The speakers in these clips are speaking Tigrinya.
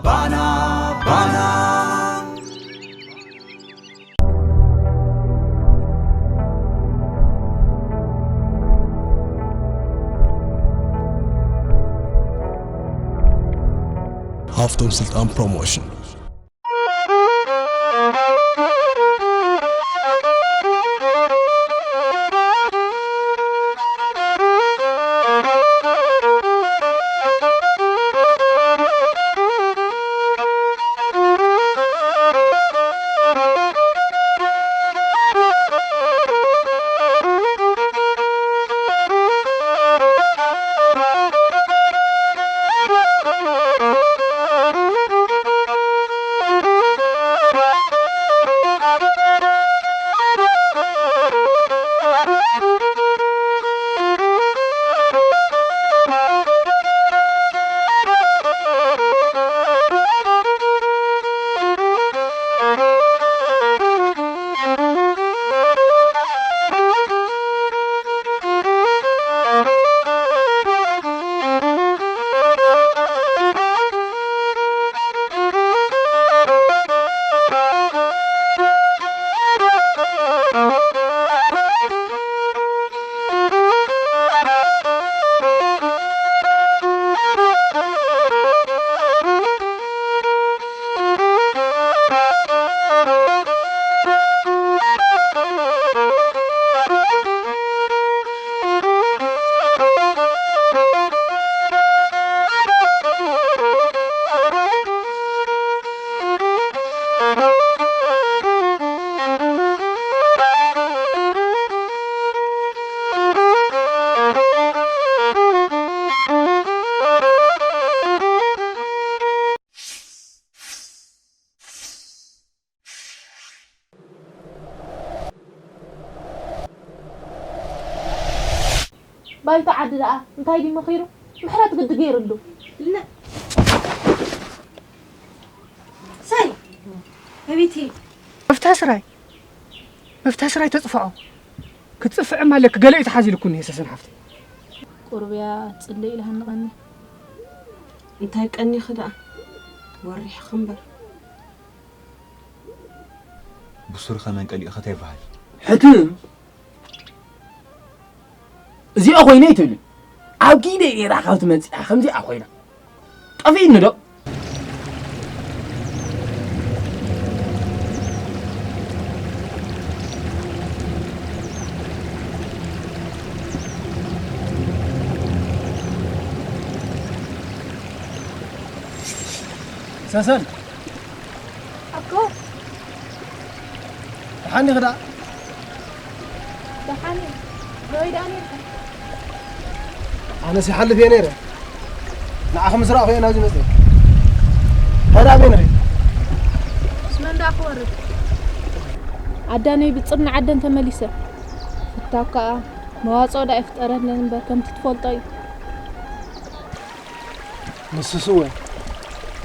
ባና ባና ሃፍቶም ስልጣን ፕሮሞሽን። ባይታ ዓዲ ደኣ እንታይ ድዩ መኺሩ? ምሕረት ግዲ ገይሩሉ። ለ-፣ ሳይ፣ ኣቤት። መፍትሒ ስራይ፣ መፍትሒ ስራይ ተጽፍዖ። ክትጽፍዕም ኣለኪ፣ ገለ እዩ ተሓዚልኩ እኒሄ ሰሰን ሓፍተይ። ቁርብያ ጽልእ ኢላ ሃንቐኒ። እንታይ ቀኒኺ ደኣ? ወሪሕኺ እምበር። ብሱር ኸመን ቀሊእኸ ተይበሃል። ሕትም። እዚኣ ኮይነ ኣይትብልን። ኣብ ኪደ ነይራ ካብ ትመጽእ ከምዚኣ ኮይና። ጠፊእኒ ዶ? ሰሰን። ኣኮ። ደሓን ዲኺ ደኣ? ደሓን እየ። ኣበይ ደኣ ነይርካ? ኣነስ ይሓልፍ እየ ነይረ። ንዓኺ ምስ ረኣኹ እየ ናብዚ መፅየ። እንታይ ደኣ ኣበይ ንኺድ? ምስ መን ደኣ ክወርድ? ኣዳነይ ብፅር ንዓደን ተመሊሰ። ፍታው ከኣ መዋፅኦ ደኣ ይፍጠረለን እምበር ከምቲ ትፈልጦ እዩ። ንሱስ እወ።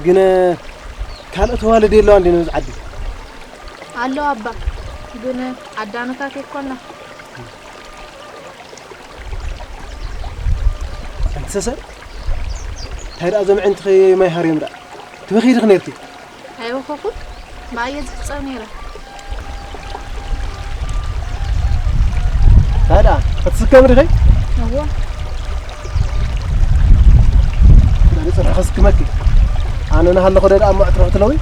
ግን ካልኦት ኣዋልድ የለዋን ድየን ኣብዚ ዓዲ? ኣለዋ እባ፣ ግን ኣዳኖታት ኣይኮና። ኣንቲ ሰሰን፣ እንታይ ደኣ እዞም ኣዕንትኺ ማይ ሃርዮም ደኣ? ትበኽዪ ዲኺ ነይርኪ? ኣይበኸኹን፣ ማይ እየ ዝሕጸብ ነይረ። እንታይ ደኣ፣ ክትስከሚ ዲኺ? እወ። በሊ ጽንሒ ከስክመኪ። ኣነ እናሃለኹ ዶ ደኣ እሞ ዕትሮ ክትለዊ?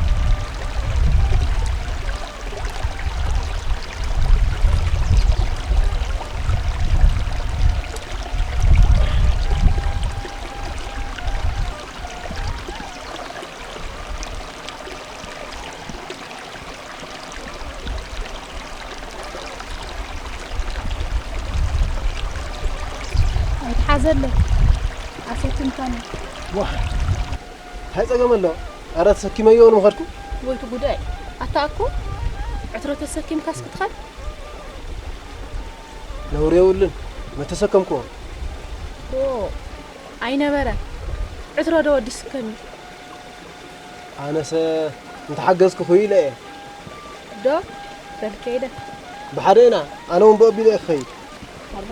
ኣይትሓዘለይ። ኣሰኪምካኒ። ዋእ፣ እንታይ ጸገም ኣሎ? ኣረ ተሰኪመዮ እውን ምኸድኩ። ወይ እቲ ጉዳይ። ኣታ እኮ ዕትሮ ተሰኪምካስ ክትኸድ? ነውሪ የብሉን። መተሰከምክዎ። ኦ፣ ኣይነበረን። ዕትሮ ዶ ወዲ ስከም እዩ? ኣነሰ እንተሓገዝኩ ክኢለ እየ። ዶ? በል ከይደ። ብሓደ ኢና፣ ኣነ እውን ብኡ ኣቢለ እየ ክኸይድ። ኣባ።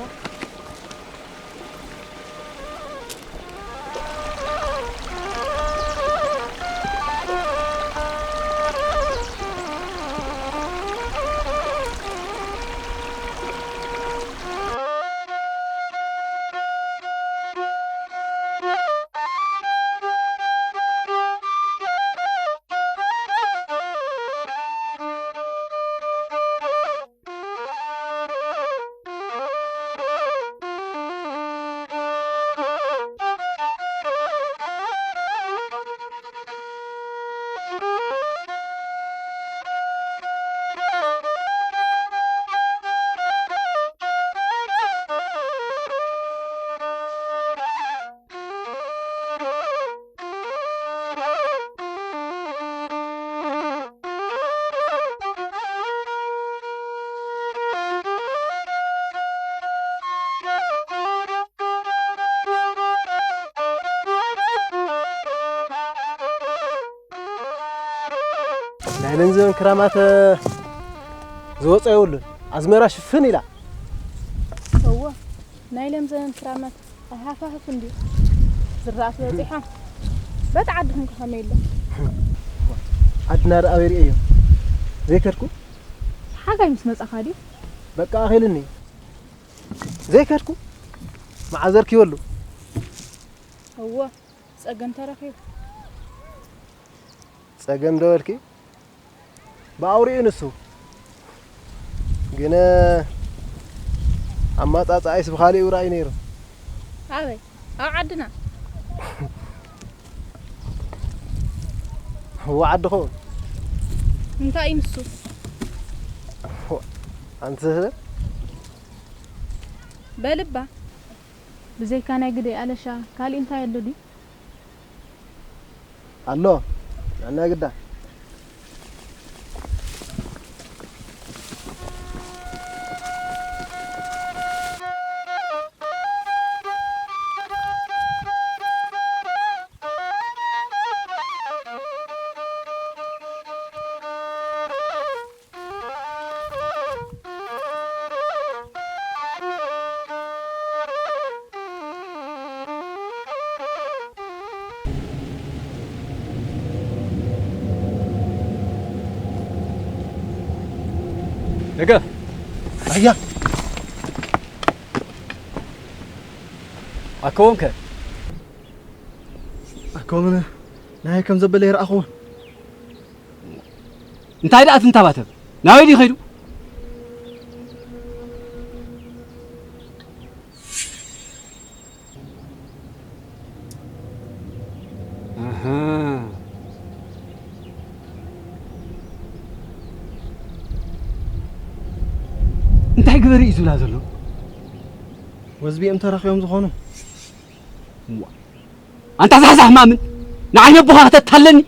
ኣይለን ዘበን ክራማት ዝወፀ የብሉን። ኣዝመራ ሽፍን ኢላ። እዎ፣ ናይ ሎም ዘበን ክራማት ኣይሃፋፍፍ እንድዩ። ዝራእቲ በፂሖም። በቲ ዓድኹም ከ ከመይ ኣሎ? ዓድና ደኣ ኣበይ ርእየዮ? ዘይከድኩ? ሓጋይ ምስ መጻኻ ድዩ? በቃ ኣኺልኒ። ዘይከድኩ? መዓዝ ኣርኪበሉ? እዎ፣ ጸገም ተረኺቡ። ጸገም ዶ በልኪ? ብኣውርኡ ንሱ ግን ኣማጻጽኣይስ ብኻሊኡ ራእዩ ነይሩ። ኣበይ? ኣብ ዓድና። እዎ ዓድኹም። እንታይ እዩ ንሱ? ኣንቲ ስለ በልባ። ብዘይካ ናይ ግደይ ኣለሻ ካሊእ እንታይ ኣሎ ድዩ? ኣሎ። ንዕና ግዳ። ደገፍ። ኣያ። ኣከቦም ከ? ኣከቦም ናይ ከም ዘበለ ይረኣኹዎ። እንታይ ደኣ ትንተባተብ? ናበይ ድዩ ከይዱ? ኣሃ። እንታይ ግበሪ እዩ ዝብላ ዘሎ? ወዝቢ እዮም ተራኺቦም ዝኾኑ። እዋ። ኣንታ ዛሕዛሕ ማምን፣ ንዓይ ነቦኻ ከተታለኒ።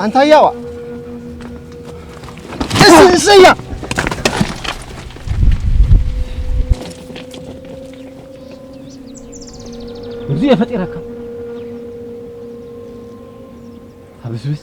ኣንታ ያዋ። እስ-፣ እስያ። እዚ የፈጢረካ። ሃብስብስ።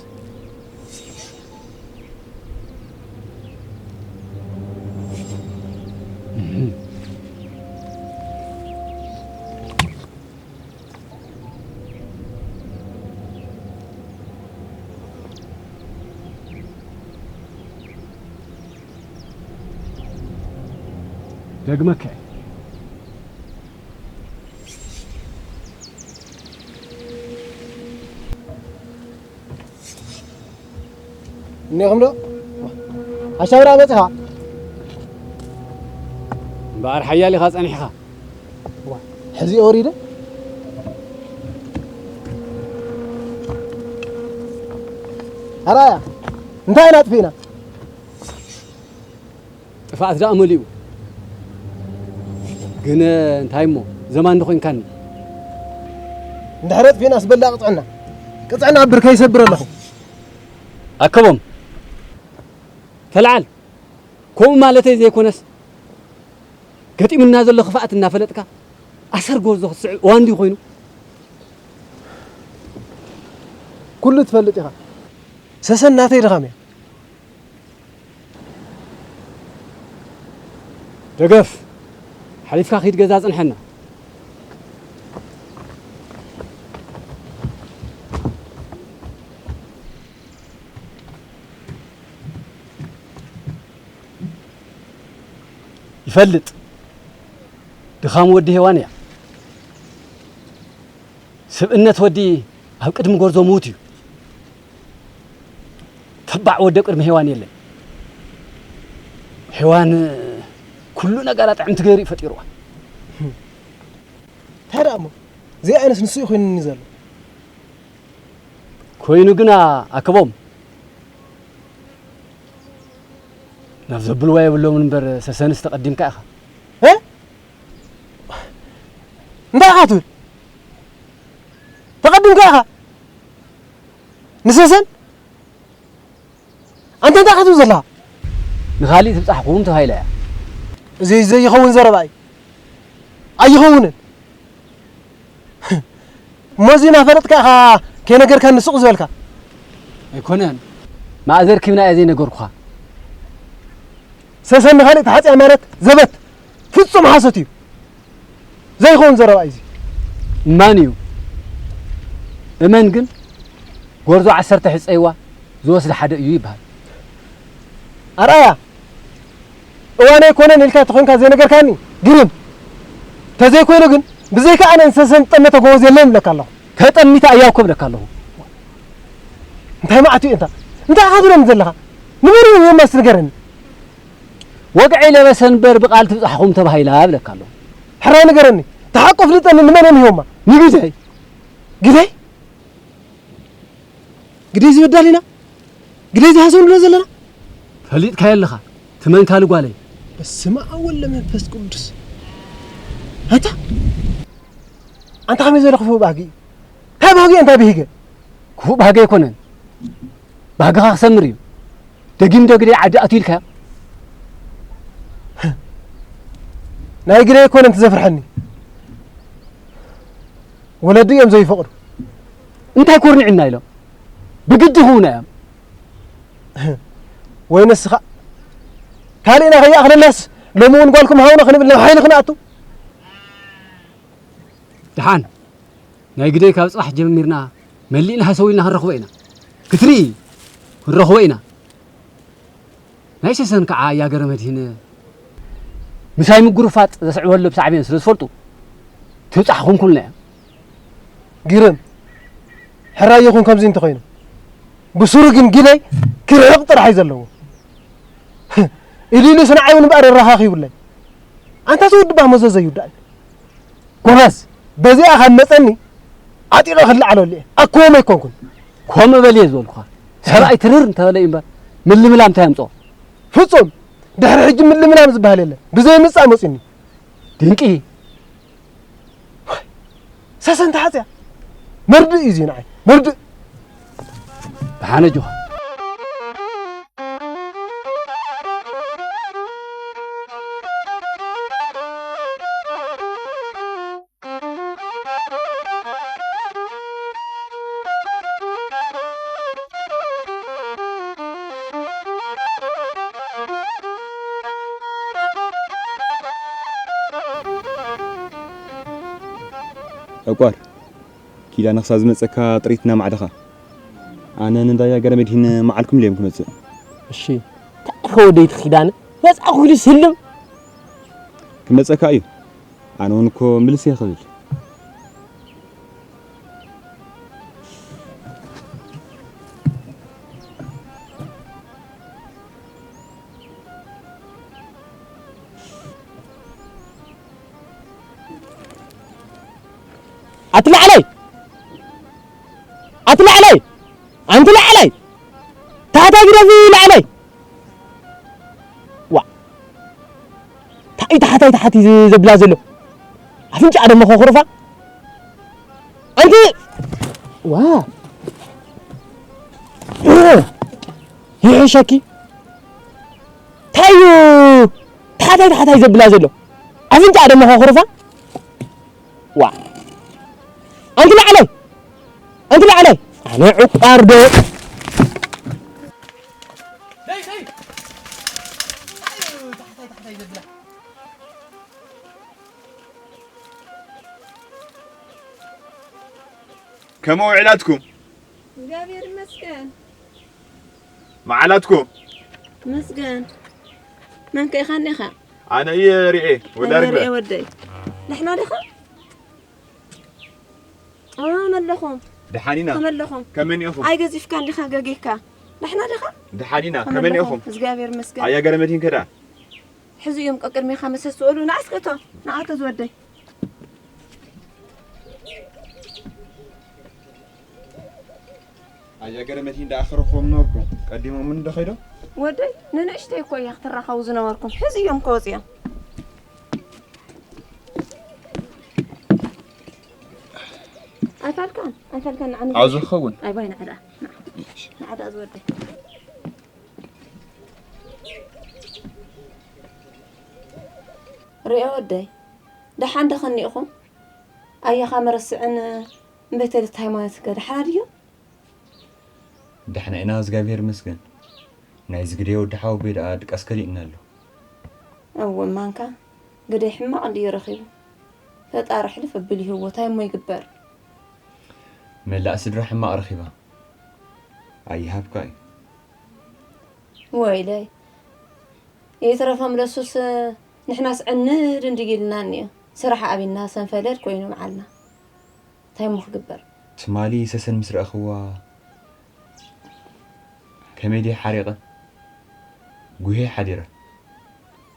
ደግመከ። እኒኹም ዶ? ኣሻብራ በፂኻ? እምበኣር ሓያል ኢኻ ጸኒሕኻ። ዋ፣ ሕዚ ወሪደ? ኣራያ፣ እንታይ ኢና ኣጥፊእና? ጥፍኣት ደኣ መሊኡ። ግን እንታይ እሞ፣ ዘማን ዶ ኮይንካኒ? እንድሕር ኣጥፊእናስ በላ ቅጽዕና። ቅጽዕና ብር ከይሰብር ኣለኹ። ኣከቦም፣ ተለዓል። ከምኡ ማለተይ ዘይኮነስ፣ ገጢሙና ዘሎ ክፍኣት እናፈለጥካ፣ ኣሰር ጎርዞ ክትስዕብ እዋን ድዩ ኮይኑ? ኩሉ ትፈልጥ ኢኻ። ሰሰን ናተይ ድኻም እያ። ደገፍ፣ ሓሊፍካ ኪድ ገዛ ጽንሐና። ይፈልጥ፣ ድኻም ወዲ ሄዋን እያ። ስብእነት ወዲ ኣብ ቅድሚ ጎርዞ ምዉት እዩ። ተባዕ ወዲ ኣብ ቅድሚ ሄዋን የለን። ሄዋን ኩሉ ነገራ ጥዕምቲ ገይሩ እዩ ፈጢርዋ። እንታይ ደኣ እሞ፣ ዘይኣነስ ንሱ እዩ ኮይኑኒ ዘሎ። ኮይኑ ግና ኣከቦም፣ ናብ ዘብልዋ የብሎምን እምበር፣ ሰሰንስ ተቐዲምካ ኢኻ። እ? እንታይ ኢኻ ትብል? ተቐዲምካ ኢኻ። ንሰሰን? ኣንታ እንታይ ኢኻ ትብል ዘለኻ? ንኻሊእ ትብጻሕ ክውን ተባሂላ እያ። እዚ ዘይኸውን ዘረባ እዩ። ኣይኸውንን። እሞ እዚ እናፈለጥካ ኢኻ ከይነገርካኒ ስቕ ዝበልካ። ኣይኮነን፣ ማእዘር ኪብና እያ ዘይነገርኩኻ። ሰሰን ንኻልእ ተሓጽያ ማለት ዘበት፣ ፍጹም ሓሶት እዩ። ዘይኸውን ዘረባ እዩ እዚ። እማን እዩ። እመን ግን፣ ጎርዞ ዓሰርተ ሕጸይዋ ዝወስድ ሓደ እዩ ይበሃል። ኣርኣያ፣ እዋን ኣይኮነን ኢልካ ተኾንካ ዘይነገርካኒ ግርም። ተዘይኮይኑ ግን፣ ብዘይካ ኣነ እንሰሰን ዝጠመተ ጎበዝ የለን እብለካ ኣለኹ። ተጠሚታ እያ እኮ እብለካ ኣለኹ። እንታይ ማዕቱ እዩ እንታ? እንታይ ኢኻ ትብለኒ ዘለኻ? ንመን እዩ ዮማስ ንገረኒ። ወግዒ ለበሰ እምበር ብቓል ትብጻሕኹም ተባሂላ እብለካ ኣለኹ። ሕራይ ንገረኒ። ተሓቆ ፍልጠኒ ንመን እዮም ሂቦማ? ንግደይ። ግደይ? ግደይ ዝበዳል ኢና? ግደይ ዝሃሰው ንብሎ ዘለና? ፈሊጥካዮ ኣለኻ። ትመንካሊ ጓለይ። በስመ ኣብ ወወልድ ወመንፈስ ቅዱስ። ኣታ? ኣንታ ከመይ ዝበለ ክፉእ ባህጊ እዩ? እንታይ ባህጊ እንታይ ብሂገ? ክፉእ ባህጊ ኣይኮነን። ባህግኻ ክሰምር እዩ። ደጊም ዶ ግደይ ዓዲ ኣትዩ ኢልካዮ? ናይ ግደይ ኣይኮነን እቲ ዘፍርሐኒ። ወለዱ እዮም ዘይፈቕዱ። እንታይ ኮርኒዕና ኢሎም? ብግዲ ክህቡና እዮም። ወይ ንስኻ ካልእና ከይኣኽለናስ ሎሚ እውን ጓልኩም ሃቡና ክንብል ናብ ሓይሊ ክንኣቱ? ደሓን፣ ናይ ግደይ ካብ ጽባሕ ጀሚርና መሊእና ሃሰው ኢልና ክንረኽቦ ኢና። ክትርኢ ክንረኽቦ ኢና። ናይ ሰሰን ከዓ ኣያ ገረመድህን ምሳይ ምጉርፋጥ ዘስዕበሉ ሳዕቤን ስለ ዝፈልጡ ትብጻሕኹም ኩልና እዮም። ግርም፣ ሕራይ ይኹን ከምዚ እንተኾይኑ፣ ብሱሩ ግን ግደይ ክርሕቕ ጥራሕ እዩ ዘለዎ። ኢሉ ኢሉስ ንዓይ እውን እምበኣር የረኻኺቡለይ። ኣንታ እዚ ወዲ ባህ መዘዘ ይውዳእ። ጎበዝ፣ በዚኣ ካብ መጸኒ ዓጢቐ ክልዓለሉ እየ። ኣኮም ኣይኮንኩን። ከምኡ በል እየ ዝበልኩኻ። ሰብኣይ ትርር እንተበለ እዩ እምበር ምልምላም እንታይ ኣምጽኦ? ፍጹም፣ ድሕሪ ሕጂ ምልምላም ዝበሃል የለን። ብዘይ ምጻእ መጺኒ። ድንቂ። ሰሰን ተሓጽያ። መርድእ እዩ እዚ ንዓይ። መርድእ። ደሓን ኣጆኻ። ዕቋር፣ ኪዳነ ክሳብ ዝመጸካ ጥሪትና ማዕድኻ። ኣነ ንዳያ ገረመድሂን መዓልኩም ልዮም ክመጽእ። እሺ፣ እንታይ ኢኻ ወደይ እቲ ኪዳነ? መጻእኩ ኢሉ ስልም። ክመጸካ እዩ። ኣነ እውን እኮ ምልስ እየ ክብል። ኣቲ ላዕለይ! ኣቲ ላዕለይ! ኣንቲ ላዕለይ! ታሕታይ ግደፊ ላዕለይ! ዋ! እንታይ እዩ ታሕታይ ታሕቲ ዝ-፣ ዘብላ ዘሎ? ኣፍንጫኣ ደሞ ከኹርፋ? ኣንቲ! ዋ! ይሕሸኪ? እንታይ እዩ ታሕታይ ታሕታይ ዘብላ ዘሎ? ኣፍንጫኣ ደሞ ከኹርፋ? ዋ! ኣንቲ ላዕለይ! ኣንቲ ላዕለይ! ኣነ ዕቋር ዶ? ደይ፣ ደይ! እንታይ እዩ ታሕታይ ታሕታይ ዘብላ? ከመይ ውዒላትኩም? እግዚኣብሔር ይመስገን። መዓላትኩም? ይመስገን። መን ከ ኢኻ እኒኻ? ኣነ እየ ሪኤ፣ ወዲ ኣነ ኣርግበ። ሪኤ ወደይ። ደሕና ዲኻ? ኣመለኹም። ደሓን ኢና። ከመለኹም። ከመይ እኒኦኹም? ኣይገዚፍካን ዲኻ ገጊፍካ? ደሕና ዲኻ? ደሓን ኢና። ከመይ ከመለኹም? እኒኦኹም? እግዚኣብሔር ይመስገን። ኣያ ገረመቲን ከዳ? ሕዚ እዮም ቀቅድሜኻ መሰስ ዝበሉ። ንዓ እስከ እቶ፣ ንዓ እቶ ዝወደይ። ኣያ ገረመቲን ደኣ ክረኽቦም ነበርኩ። ቀዲሞምን ዶ ኸይዶም? ወደይ፣ ንንእሽተይ እኮ እያ ክትራኸቡ ዝነበርኩም። ሕዚ እዮም ከወፅኦም። ኣይፋልካን፣ ኣይፋልካን፣ ንዓ ንዘይ-፣ ኣብዚ ክኸውን? ኣይ፣ ባይ፣ ንዓ ደኣ፣ ንዓ። ንዓ ደኣ ዝወደይ። ርኤ ወደይ፣ ደሓን ዶ ከኒእኹም? ኣያኻ መረስዕን እምበይተልት ሃይማኖትከ ደሓን ድዮም? ደሕና ኢና፣ እግዚኣብሔር ይመስገን። ናይዚ ግደይ ወዲ ሓወቦይ ደኣ ድቃስ ከሊእና ኣሎ። እወ፣ ማንካ ግደይ ሕማቕ እንድዩ ረኺቡ። ፈጣሪ ሕልፍ ኣቢሉ ይህቦ፣ እንታይ እሞ ይግበር? መላእ ስድራ ሕማቕ ረኺባ። ኣይሃብካ እዩ። ወይለይ፣ ይትረፎም ለሱስ፣ ንሕናስ ዕንድ እንድዩ ኢልና እኒኦ። ስራሕ ኣቢና ሰንፈለል ኮይኑ መዓልና። እንታይ እሞ ክግበር? ትማሊ ሰሰን ምስ ረኣኽዋ ከመይ ድየ ሓሪቐ? ጉህየ ሓዲረ።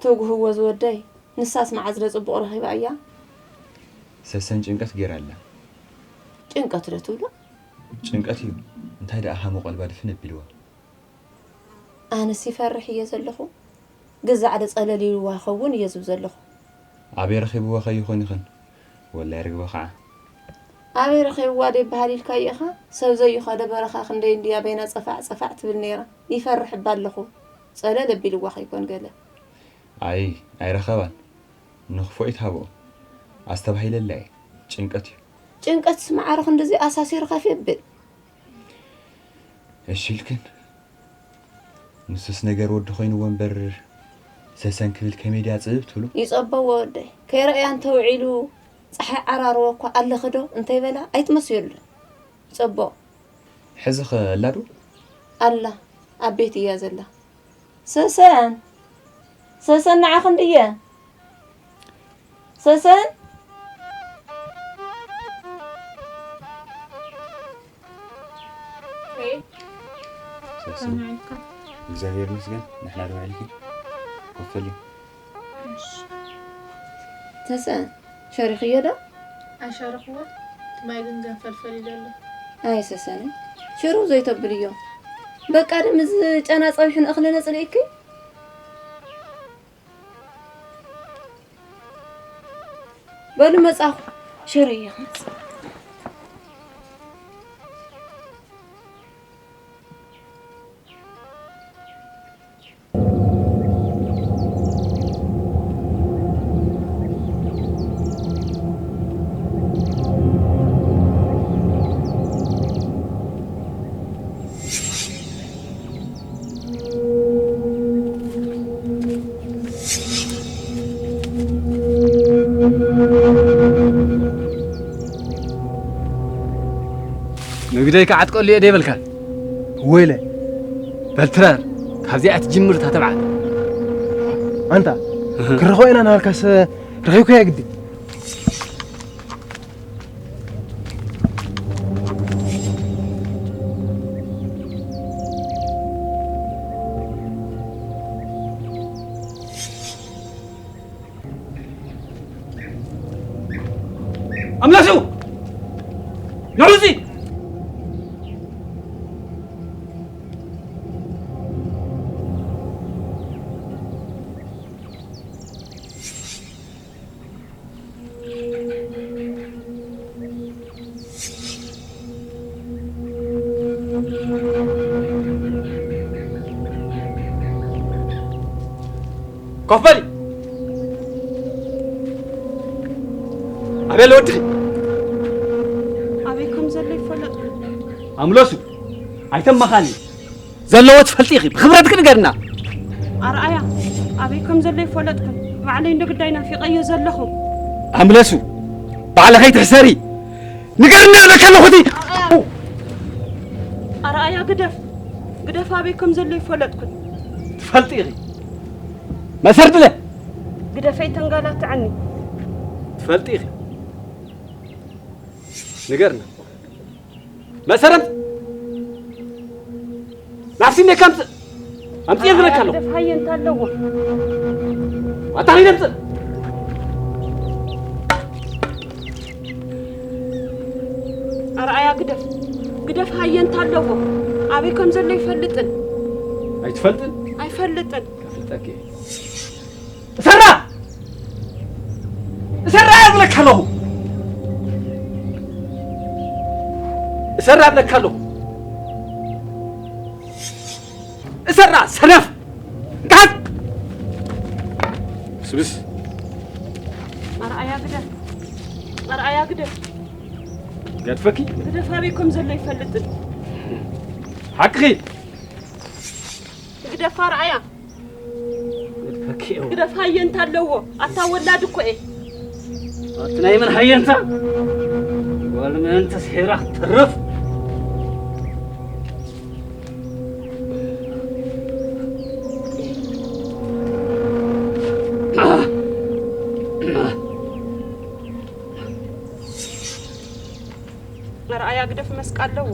ትጉህዎ ዝወደይ፣ ንሳስ መዓዝ ዶ ጽቡቕ ረኺባ እያ? ሰሰን ጭንቀት ገይራ ኣላ። ጭንቀት ዶ ትብሎ? ጭንቀት እዩ። እንታይ ደኣ ሃሞ ቀልባ ድፍን ኣቢልዋ። ኣነስ ይፈርሕ እየ ዘለኹ። ግዛዕ ዶ ጸለል ኢልዋ ይኸውን እየ ዝብል ዘለኹ። ኣበይ ረኺብዋ ከይኾን ይኽን? ወላይ ርግበ ኸዓ። ኣበይ ረኺብዋ ዶ ይበሃል ኢልካዮ ኢኻ? ሰብ ዘዩኻ ዶ በረኻ ክንደይ እንድያ በይና ጸፋዕ ጸፋዕ ትብል ነይራ። ይፈርሕ እባ ኣለኹ። ጸለል ኣቢልዋ ከይኮን ገለ። ኣይ፣ ኣይረኸባን። ንኽፎ ይትሃቦ። ኣስተባሂለላ እየ። ጭንቀት እዩ። ጭንቀትስ መዓረ ክንድዚ ኣሳሲሩ ከፍ የብል። እሺ ኢልክን። ንሱስ ነገር ወዲ ኮይንዎ እምበር ሰሰን ክብል ከመይ ድያ ጽብብ ትብሎ? ይጸበዎ ወደይ። ከይረኣያ እንተውዒሉ ጸሓይ ዓራርቦ እኳ ኣለኺ ዶ እንተይበላ ኣይትመስየሉን። ይጸበዎ። ሕዚ ኸ ኣላ ዶ? ኣላ፣ ኣብ ቤት እያ ዘላ። ሰሰን! ሰሰን ንዓኺ እንድየ። ሰሰን! ሰሰን። ከመይ ኢልካ? እግዚኣብሔር ይመስገን። ንሕና ድማ ኢልኪ? ኮፍ በሊ። እሺ። ሰሰን፣ ሸሪኽዮ ዶ? ኣይሸረኽዎ። እቲ ማይ ግን ገንፈልፈል ኢሉ ኣሎ። ኣይ ሰሰን፣ ሽርው ዘይተብልዮ። በቃ ደም እዚ ጨና ጸብሕን እኽልን ኣጽሊእኪ? በሉ መጻኹ፣ ሽርየ ክመጽእ። ንግደይ ክዓጥቀሉ እየ ደይበልካ? ወይለ። በል ትራር፣ ካብዚኣ ትጅምር እታ ተብዓት። ኣንታ፣ እህ። ክረኽቦ ኢና እናበልካስ ረኺብካያ ግዲ። ኣምላሹ! ንዑ እዚ! ኮፍ በሊ። ኣበይ ኣሎ ወድኺ? ኣበይ ከም ዘሎ ይፈለጥኩ። ኣምለሱ፣ ኣይተመኻኒ። ዘለዎ ትፈልጢ ኢኺ። ብኽብረትኪ ንገርና። ኣርኣያ፣ ኣበይ ከም ዘሎ ይፈለጥኩ። ባዕለይ እንዶ ግዳይ ናፊቐዮ ዘለኹ። ኣምለሱ፣ ባዕልኺ ትሕሰሪ። ንገርኒ እብለኪ ኣለኹ እቲ። ኣርኣያ ግደፍ፣ ግደፍ፣ ኣበይ ከም ዘሎ ይፈለጥኩ። ትፈልጢ ኢኺ። መሰርድለ። ግደፈይ ተንጋላትዐኒ። ትፈልጢ ኢኺ። ንገርና። መሰረት! ናፍሲ እኔ ከምጽእ! ኣምጽእ እብለካ ኣለኹ። ግደፍ ሃየ እንተ ኣለዎ። ኣታ ኸይደ ኣምጽእ! ኣርኣያ ግደፍ። ግደፍ ሃየ እንተ ኣለዎ። ኣበይ ከም ዘሎ ይፈልጥን። ኣይትፈልጥን? ኣይፈልጥን። ከፍልጠኪ እየ። እሰራ! እሰራ እብለካ ኣለኹ። እሰራ እብለካ ኣለኹ። እሰራ ሰነፍ! እንካት! ስብስ! ኣርኣያ ግደፍ። ኣርኣያ ግደፍ። ገድፈኪ? ግደፍ ኣበይ ከም ዘሎ ይፈልጥን። ሓቅኺ። ግደፋ ኣርኣያ። ግደፈኪ እው። ግደፋ፣ ሃየንታ ኣለዎ። ኣታ ወላድ እኮ እየ። ኣቲ ናይ መን ሃየንታ? ጓል መን ተስሒራ ክትተርፍ? ኣርኣያ ግደፍ መስቃ ኣለዎ።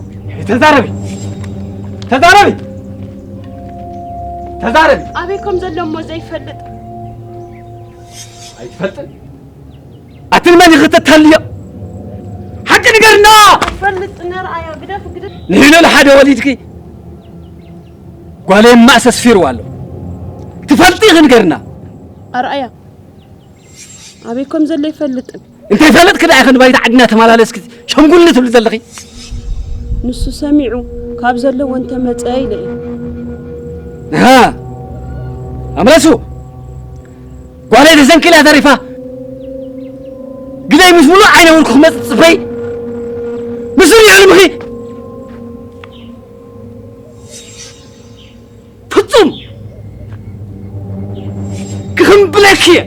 ተዛረቢ። ተዛረቢ። ተዛረቢ። ኣበይ ከም ዘሎ እሞ ዘይፈልጥ። ኣይትፈልጥን? ኣቲ ንመን ኢኺ ተታልዮ? ሓቂ ንገርና። ፈልጥ ነርኣያ ግደፍ ግደፍ። ንሂሉ ሓደ ወሊድኪ ጓለይ ማእሰ ስፊርዋ ኣሎ። ትፈልጢ ኢኺ ንገርና። ኣርኣያ ኣበይ ከም ዘሎ ይፈልጥን። እንተይፈለጥኪ ደኣ ኢኺ ንባይታ ዓድና ተመላለስኪ ሸምጉሊ ትብሊ ዘለኺ። ንሱ ሰሚዑ ካብ ዘለዎ እንተመፀ ኢለ እዩ። ኣሃ ኣምለሱ ጓለይ ተሰንኪላ ተሪፋ ግደይ ምስ ሙሉእ ዓይነ ውልኩ ክመፅእ ትፅበይ። ንሱ እዩ ሕልምኺ። ፍጹም ክኽምብለኪ እየ።